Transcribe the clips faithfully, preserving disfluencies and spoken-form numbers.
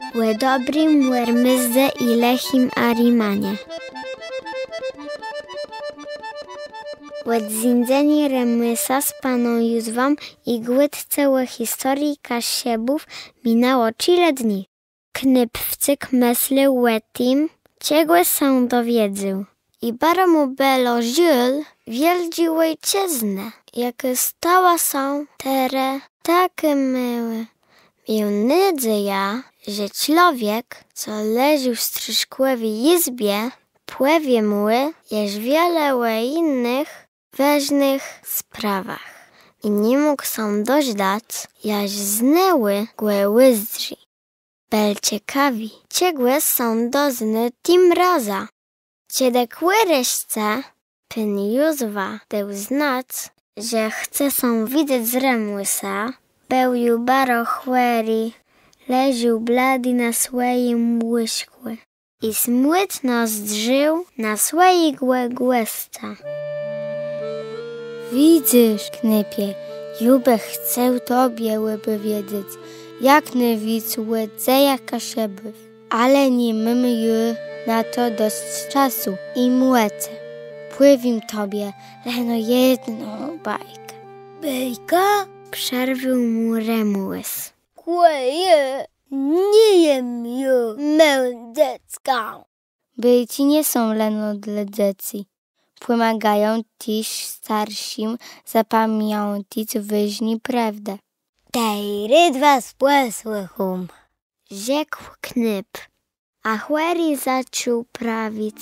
Ò dobrim Òrmùzdze i lëchim Arimanie. Òd zéńdzeniô Remùsa z panną Józwą i gôdce ò historii Kaszëbów minãło czile dni. Knôp wcyg mëslôł ò tim, czegò sã dowiedzôł. I baro mù bëło żôl wiôldżi òjczëznë, jakô stała sã terô takô môłô. Miôł nôdzejã, że człowiek, co leżi w strëszkòwi jizbie, pòwié mù jesz wiele ò jinëch wôżnëch sprawach. I ni mógł sã dożdac, jaż znôwù gò ùzdrzi. Béł cekawi, czegò sã doznô tim razã. Czedë kùreszce pón Józwa dôł znac, że chce sã widzec z Remùsã, béł ju baro chòri, leżôł bladi na swòjim łóżkù i smùtno zdrzôł na swòjégò gòsca. Widzysz, knôpie, jô bë chcôł tobie òpòwiedzec jak nôwicy ò dzejach Kaszëbów, ale ni móm ju na to dosc czasu i mòcë. Pòwiém tobie leno jedną bajkã. Bajkã? Przerwôł mù Remùs. Kò jô nie jem ju môłim dzeckã. Bôjczi nie są leno dlô dzecy. Pòmôgają téż starszim zapamiãtac wôżné prôwdë. Tej rôd was pòsłëchóm, rzekł knôp, a chòri zaczął prawic.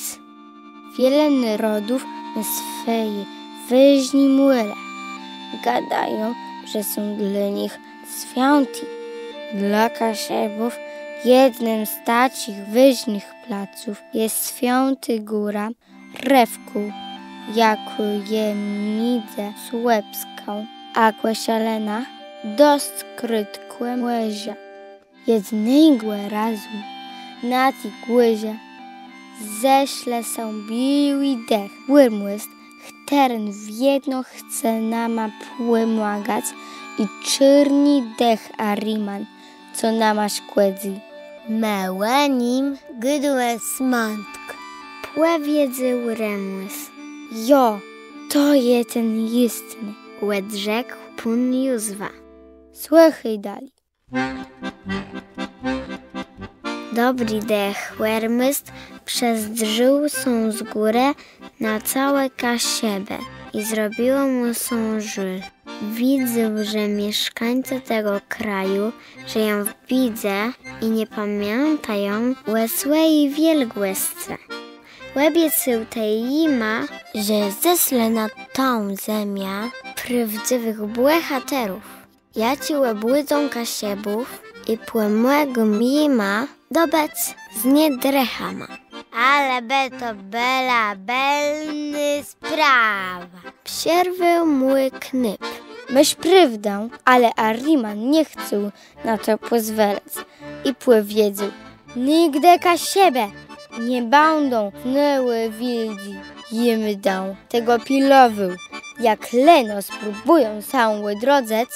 Wiele nôrodów mô swòje wôżné mùle. Gôdają, że są dlô nich swiãté. Dlô Kaszëbów jednym z taczich wôżnëch placów je swiãtô góra Rewkù, jakô je midzë Słëpskã a Kòszalënã, dosc krótkò mòrza. Jednégò razu na ti górze zeszlë sã biôłi dëch, Òrmùzd, chtëren wiedno chce nama pòmagac, i czôrny dëch Ariman, co nama szkòdzy. Më ò nim gôdómë smãtk, pòwiedzôł Remùs. Jo, to je ten jistny, òdrzekł pón Józwa. Słëchôj dali. Dobri dëch Òrmùzd przezdrzôł sã z górë na całé Kaszëbë i zrobiło mù sã żôl. Widzôł, że mieszkańce tegò kraju żëją w biédze i nie pamiãtają ò swòji wiôlgòscë. Òbiecôł tej jima, że zesle na tã zemiã prôwdzëwëch bòhaterów, jaczi òbùdzą Kaszëbów i pòmògą jima dobëc z niedrëchama. Ale bë to bëła bëlnô sprawa, przerwôł mù knôp. Môsz prôwdã, ale Ariman nie chcôł na to pòzwòlëc i pòwiedzôł: Nigdë Kaszëbë nie bãdą znowù wiôldżi. Jô mdã tegò pilowôł. Jak leno spróbùją sã òdrodzëc,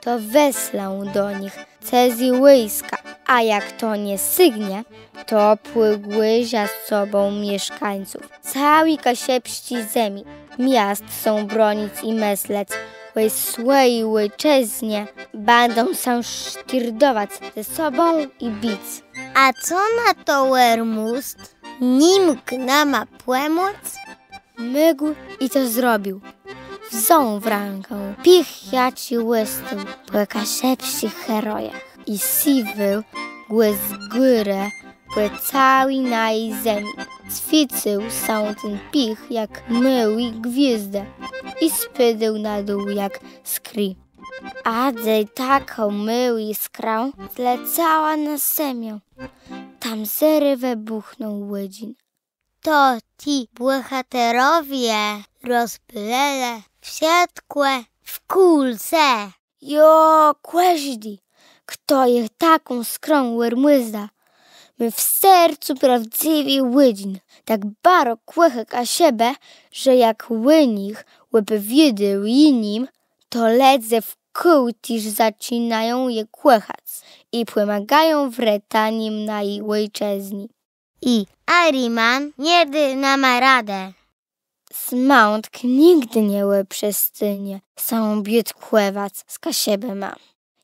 to wëslã do nich cëzé wòjska, a jak to nie sygnie, to pògòrzã sobą mieszkańców całi kaszëbsczi zemi. Miast sã bronic i mëslec ò swòji òjczëznie, bãdą sã sztërdowac ze sobą i bic. A co na to Òrmùzd? Ni mógł nama pòmòc? Mógł i to zrobił. Wzął w rãkã pich, jaczi òstôł pò kaszëbsczich herojach, i sywôł gò z górë pò całi naji zemi. Swiécył sã ten pich jak môłé gwiôzdë i spôdôł na dół jak skrzë. A tej takô môłô skrzënka zlecała na zemiã. Tam zarô wëbùchnął òdżin. To ti bòhaterowie rozpôlëlë wszëtkò w kùlce. Jo, kòżdi, chto je taką skrzënką Òrmùzda, mô w sercu prôwdzëwi òdżin. Tak baro kòchô Kaszëbë, że jak ò nich òpòwiôdô jinym, to lëdze w kòl téż zaczinają jã kòchac i pòmôgają w retanim naji òjczëznë. I Ahriman nie dô nama radë. Smãtk nigdë nie òprzestónie sã biôtkòwac z Kaszëbama.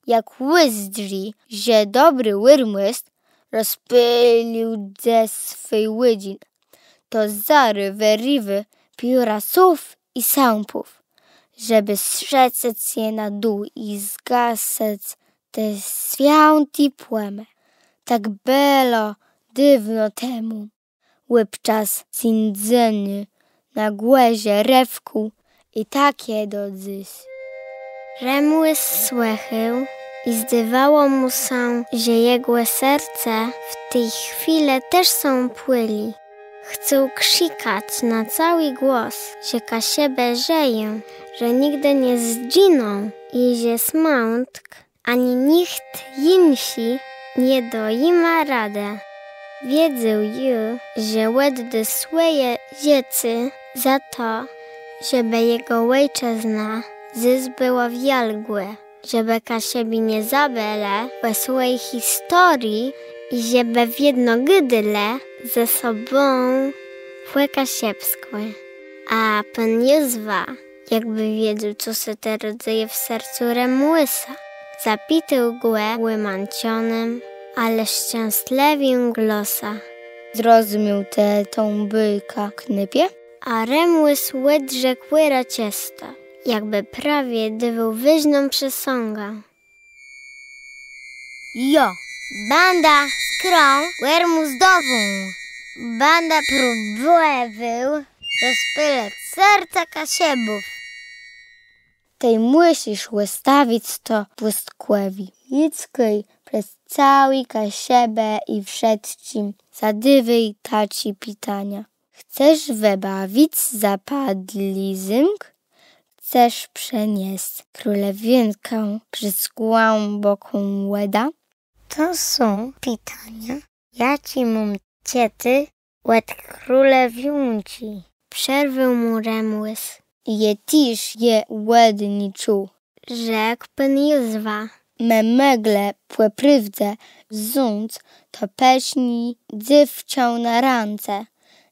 Jak ùzdrzi, że dobri Òrmùzd rozpôlił dzes swój òdżin, to zarô wërëwô pióra sów i sãpów, żebë zrzëcëc je na dół i zgasëc te swiãté płomë. Tak bëło dôwno temù, òbczas sãdzeniô na górze Rewkù i tak je do dzys. Remùs słëchôł i zdôwało mù sã, że jegò serce w ti chwilë téż sã pôli. Chcôł krzikac na całi głos, że Kaszëbë żëją, że nigdë nie zdżiną i że Smãtk ani nicht jinszi nie dô jima radë. Wiedzôł ju, że òddô swòje żëcé za to, żebë jegò òjczëzna dzys bëła wiôlgô, żebë Kaszëbi nie zabëlë ò swòji historii i żebë wiedno gôdelë ze sobą pò kaszëbskù. A pón Józwa, jakbë wiedzôł, co sã terô dzeje w sercu Remùsa, zapitôł gò òmãczonym, ale szczestlëwim głosã: Zrozmiôł të tã bôjkã, knôpie? A Remùs òdrzekł ùroczësto, jakbë prawie dôwôł wôżną przësãgã: Jo, bãdã skrą Òrmùzdową. Bãdã próbòwôł rozpôlëc serca Kaszëbów. Tej mùszisz òstawic to pùstkòwié. Jickôj przez całé Kaszëbë i wszëtczim zadôwôj taczé pitania. Chcesz wëbawic zapadłi zómk? Chcesz przeniesc królewiónkã przez głãbòką wòdã? To są pitania, jaczé móm czëté òd królewiónczi, przerwôł mù Remùs. Jô téż je òd ni czuł, rzekł pón Józwa. Më mòglë pò prôwdze wząc to pëszné dzéwczã na rãce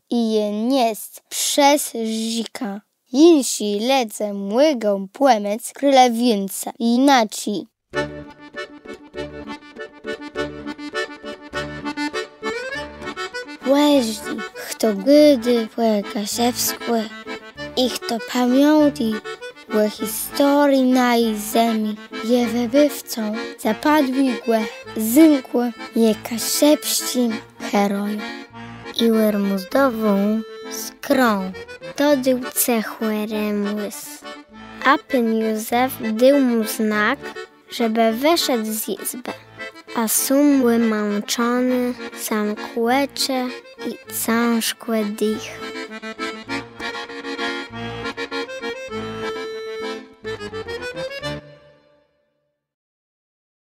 i je niesc przez rzékã. Jinszi lëdze mògą pòmòc królewiónce jinaczi. Kòżdi, chto gôdô pò kaszëbskù i chto pamiãtô ò historii naji zemi, je wëbôwcą zapadłégò zómkù, je kaszëbsczim herojã. I Òrmùzdową skrą, dodôł cëchò Remùs. A pón Józef dôł mù znak, żebë wëszedł z jizbë. A sóm òmãczony zamkł òczë i cãżkò dëchôł.